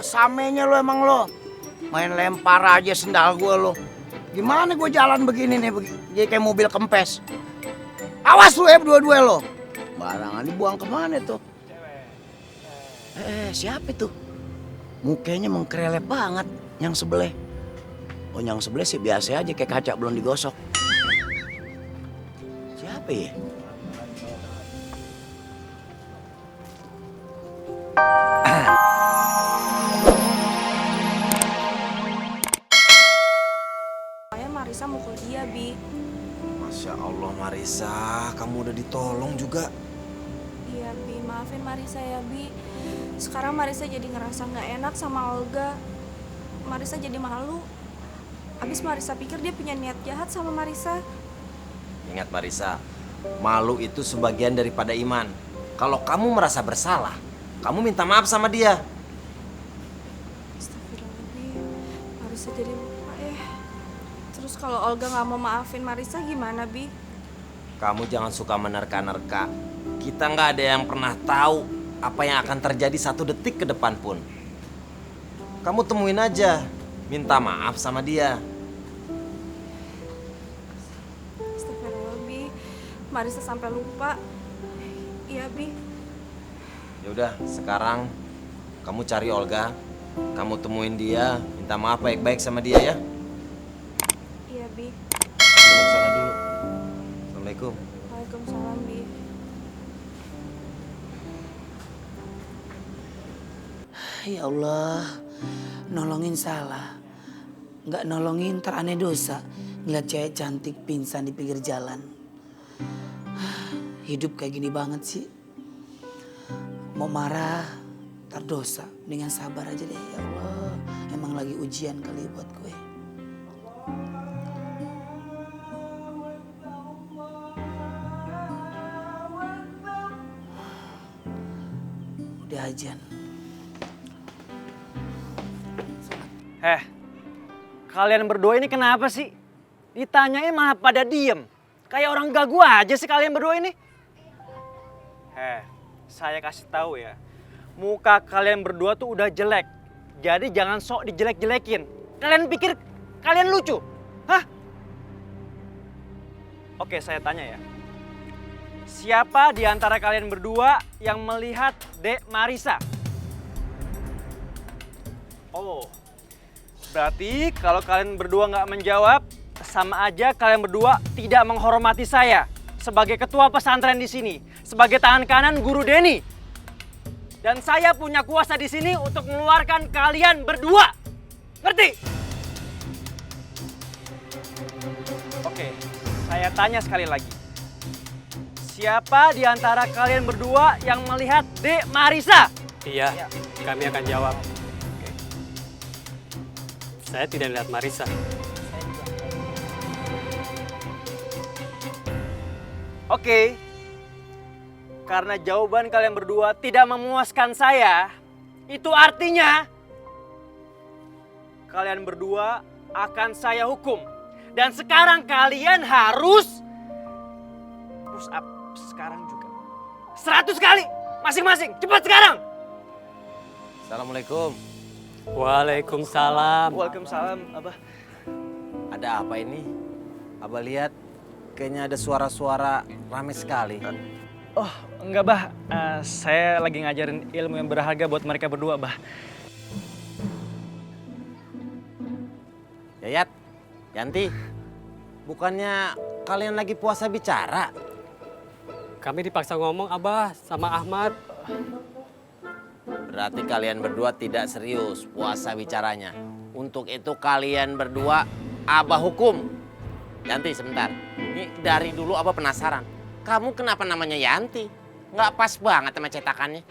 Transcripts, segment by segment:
samenya lo emang lo. Main lempar aja sendal gue lo. Gimana gue jalan begini nih, jadi kayak mobil kempes. Awas lu ya berdua-dua lo. Barangan dibuang kemana tuh? Siapa itu? Mukanya mengkerelep banget yang sebelah. Oh, yang sebelah sih biasa aja kayak kaca belum digosok. Siapa ya? Kayak Marisa mukul dia, Bi. Masya Allah Marisa, kamu udah ditolong juga. Iya, Bi. Maafin Marisa ya, Bi. Sekarang Marisa jadi ngerasa nggak enak sama Olga. Marisa jadi malu. Abis Marisa pikir dia punya niat jahat sama Marisa. Ingat Marisa, malu itu sebagian daripada iman. Kalau kamu merasa bersalah, kamu minta maaf sama dia. Astagfirullah, Bi. Marisa jadi lupa ya. Terus kalau Olga nggak mau maafin Marisa gimana, Bi? Kamu jangan suka menerka-nerka. Kita nggak ada yang pernah tahu apa yang akan terjadi 1 detik ke depan pun. Kamu temuin aja, minta maaf sama dia. Astagfirullah, Bi. Marisa sampai lupa. Iya, Bi. Ya udah, sekarang kamu cari Olga, kamu temuin dia, minta maaf baik-baik sama dia ya. Iya, Bi. Kita ke sana dulu. Assalamualaikum. Waalaikumsalam, Bi. Ya Allah, nolongin salah. Nggak nolongin ntar aneh dosa. Ngeliat cewek cantik pingsan di pinggir jalan. Hidup kayak gini banget sih. Mau marah, ntar dosa. Mendingan sabar aja deh, ya Allah. Emang lagi ujian kali buat gue. Udah ajan. Kalian berdua ini kenapa sih? Ditanyain malah pada diem. Kayak orang gagu aja sih kalian berdua ini. Saya kasih tahu ya. Muka kalian berdua tuh udah jelek. Jadi jangan sok dijelek-jelekin. Kalian pikir kalian lucu? Hah? Oke, saya tanya ya. Siapa di antara kalian berdua yang melihat Dek Marisa? Oh, berarti kalau kalian berdua nggak menjawab, sama aja kalian berdua tidak menghormati saya sebagai ketua pesantren di sini, sebagai tangan kanan Guru Denny. Dan saya punya kuasa di sini untuk mengeluarkan kalian berdua. Ngerti? Oke, saya tanya sekali lagi. Siapa di antara kalian berdua yang melihat Dek Marisa? Iya, kami akan jawab. Saya tidak lihat Marisa. Oke. Karena jawaban kalian berdua tidak memuaskan saya, itu artinya kalian berdua akan saya hukum. Dan sekarang kalian harus push up sekarang juga. 100 kali masing-masing. Cepat sekarang. Assalamualaikum. Waalaikumsalam. Waalaikumsalam, Abah. Ada apa ini? Abah lihat kayaknya ada suara-suara rame sekali. Oh, enggak, Bah. Saya lagi ngajarin ilmu yang berharga buat mereka berdua, Bah. Yayat, Yanti, bukannya kalian lagi puasa bicara? Kami dipaksa ngomong, Abah, sama Ahmad. Berarti kalian berdua tidak serius puasa bicaranya. Untuk itu kalian berdua Abah hukum. Yanti sebentar, ini dari dulu Abah penasaran. Kamu kenapa namanya Yanti? Nggak pas banget sama cetakannya.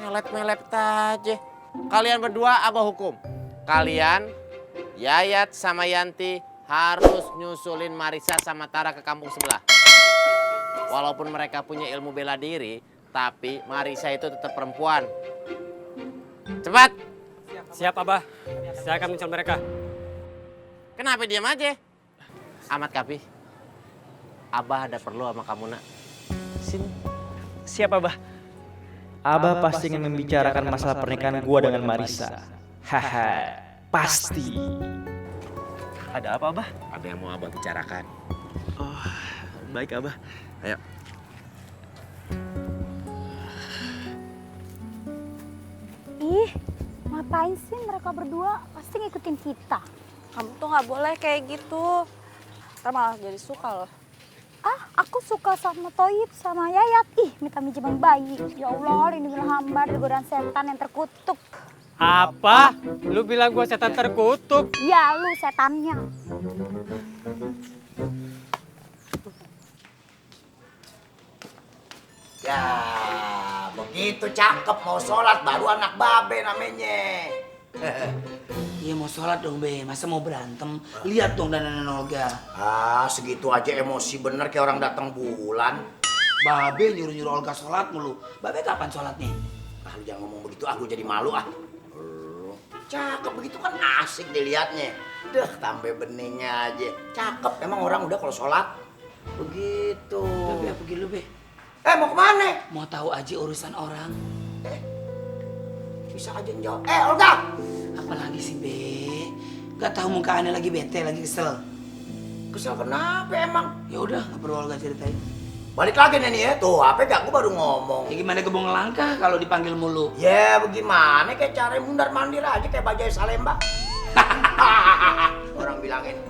Melet-melet aja. Kalian berdua Abah hukum. Kalian, Yayat sama Yanti harus nyusulin Marisa sama Tara ke kampung sebelah. Walaupun mereka punya ilmu bela diri, tapi Marisa itu tetap perempuan. Cepat. Siap, Abah. Saya akan mencari mereka. Kenapa diam aja? Ahmad Kapi, Abah ada perlu sama kamu, nak. Sini. Siapa, Bah? Abah pasti ingin membicarakan masalah pernikahan gua dengan Marisa. Haha, pasti. Ada apa, Abah? Ada yang mau abah bicarakan. Oh, baik, Abah. Ayo. Ih, ngapain sih mereka berdua? Pasti ngikutin kita. Kamu tuh nggak boleh kayak gitu. Ntar malah jadi suka loh. Ah, aku suka sama Toyib, sama Yayat. Ih, minta minjem bayi. Ya Allah, lindungilah hamba dari godaan setan yang terkutuk. Apa? Lu bilang gua setan terkutuk? Ya, lu setannya. Ya, begitu cakep mau sholat baru anak babe namanya. Iya mau sholat dong Be, masa mau berantem? Lihat dong dandanan Olga. Ah, segitu aja emosi bener kayak orang datang bulan. Babe nyuruh-nyuruh Olga sholat mulu. Babe kapan sholatnya? Ah, lu jangan ngomong begitu, aku jadi malu ah. Lu, cakep begitu kan asik dilihatnya. Deh, tambah beningnya aja. Cakep, emang orang udah kalau sholat. Begitu. Babe pergi lu Be. Mau kemana? Mau tahu aja urusan orang. Bisa aja jawab. Olga! Apalagi sih Be? Gak tahu muka aneh lagi bete, lagi kesel. Kesel kenapa emang? Ya udah, nggak perlu Olga ceritain. Balik lagi nih ya, tuh apa gak gue baru ngomong. Ya gimana gue mau ngelangkah kalau dipanggil mulu? Ya bagaimana kayak cara mundar mandir aja kayak Bajai Salemba. Orang bilangin.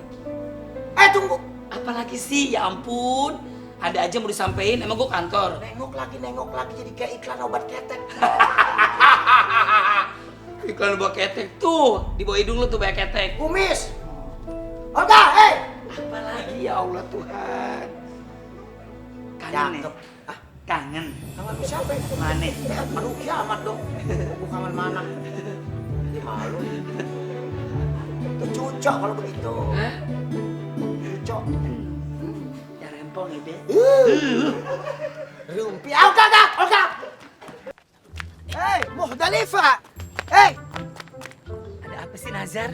Tunggu. Apalagi sih, ya ampun. Ada aja mau disampein, emang gue kantor. Nengok lagi jadi kayak iklan obat ketek. Iklan buat ketek tuh, di bawah hidung lu tuh banyak ketek. Kumis. Olga, Apalagi ya Allah Tuhan. Kangen nih. Cakep. Kangen. Kangen siapa? Mana? Aduh kiamat dong. Gue kangen mana? Malu. Itu cucok kalau begitu. Hah? Cucok. Ya rempong ya Be. Rumpi. Olga. Muhdalifah. Ada apa sih Nazar?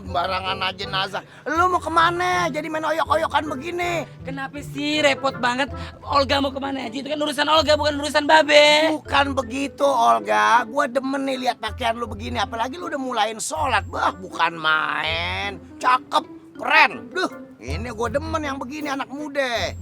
Barangan aja Nazar. Lu mau kemana? Jadi main oyok-oyokan begini. Kenapa sih repot banget? Olga mau kemana aja? Itu kan urusan Olga bukan urusan Babe. Bukan begitu Olga. Gua demen nih lihat pakaian lu begini. Apalagi lu udah mulain sholat. Bah, bukan main. Cakep, keren. Duh, ini gua demen yang begini anak muda.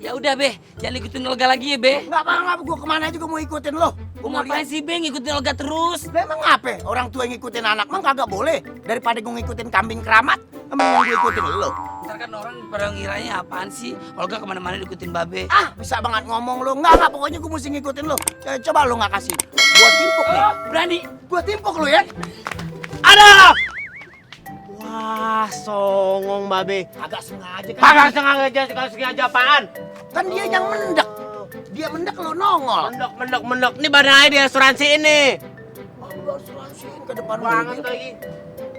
Ya udah Be, jangan ikutin Olga lagi ya Be. Nggak apa-apa, gua kemana aja gua mau ikutin lo. Gua mau Ngapain lihat. sih Be ngikutin Olga terus? Lah emang apa? Orang tua yang ngikutin anak mah kagak boleh. Daripada gua ngikutin kambing keramat, emang gua ngikutin lo. Ntar kan orang pada ngiranya apaan sih? Olga kemana-mana ikutin Babe. Bisa banget ngomong lo. Nggak, pokoknya gua mesti ngikutin lo. Coba lo nggak kasih. Gua timpuk nih. Berani? Gua timpuk lo ya. Ada! Wah, songong babe. Agak sengaja kan. Kagak sengaja apaan? Kan dia yang mendek. Dia mendek lo nongol. Mendok. Ini badan aja di asuransi ini. Lu asuransiin ke depan Banget mobil. lagi.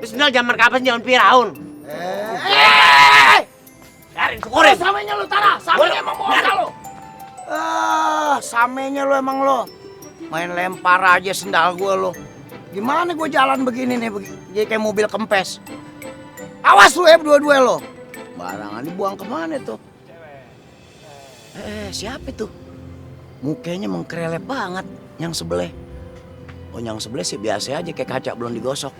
Bismillah zaman kapan zaman Firaun? Biarin syukurin. Samenya lu Tara, samenya emang mau lo. Samenya lu emang lo. Main lempar aja sendal gua lo. Gimana gua jalan begini nih, jadi kayak mobil kempes. Awas lu dua-dua lo. Barangan dibuang kemana tuh? Siapa itu? Mukanya mengkerelep banget yang sebelah. Oh, yang sebelah sih biasa aja kayak kaca belum digosok.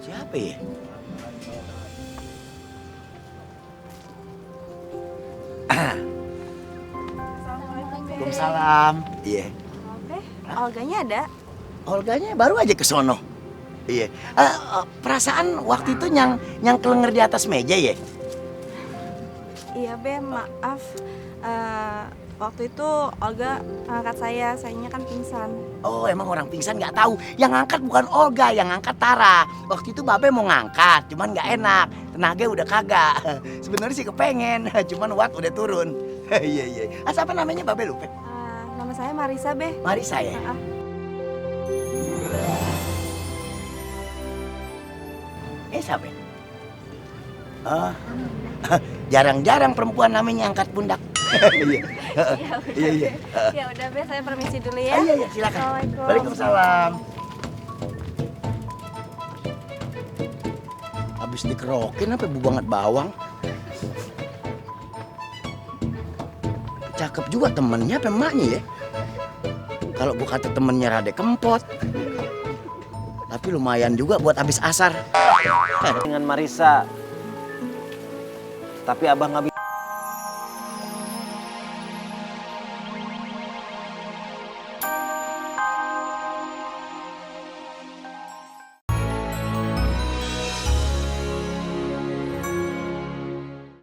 Siapa ya? Waalaikumsalam. Iya. Olganya ada? Olganya baru aja ke sono. Iya. Perasaan waktu itu yang kelenger di atas meja ya? Iya Be, maaf. Waktu itu Olga ngangkat sayanya kan pingsan. Oh, emang orang pingsan nggak tahu. Yang ngangkat bukan Olga, yang ngangkat Tara. Waktu itu Babe mau ngangkat, cuman nggak enak. Tenaga udah kagak. Sebenarnya sih kepengen, cuman watt udah turun. Iya. Siapa namanya Babe lupa? Nama saya Marisa Be. Marisa ya? Siapa? Jarang-jarang perempuan namanya angkat pundak. Iya. Ya udah Be, saya permisi dulu ya. Iya, silakan. Assalamualaikum. Waalaikumsalam. Habis dikerokin apa bu banget bawang? cakep juga temennya apa emaknya ya? Kalau gua kata temennya rada kempot. Tapi lumayan juga buat habis asar. Dengan Marisa. Tapi abang nggak bisa.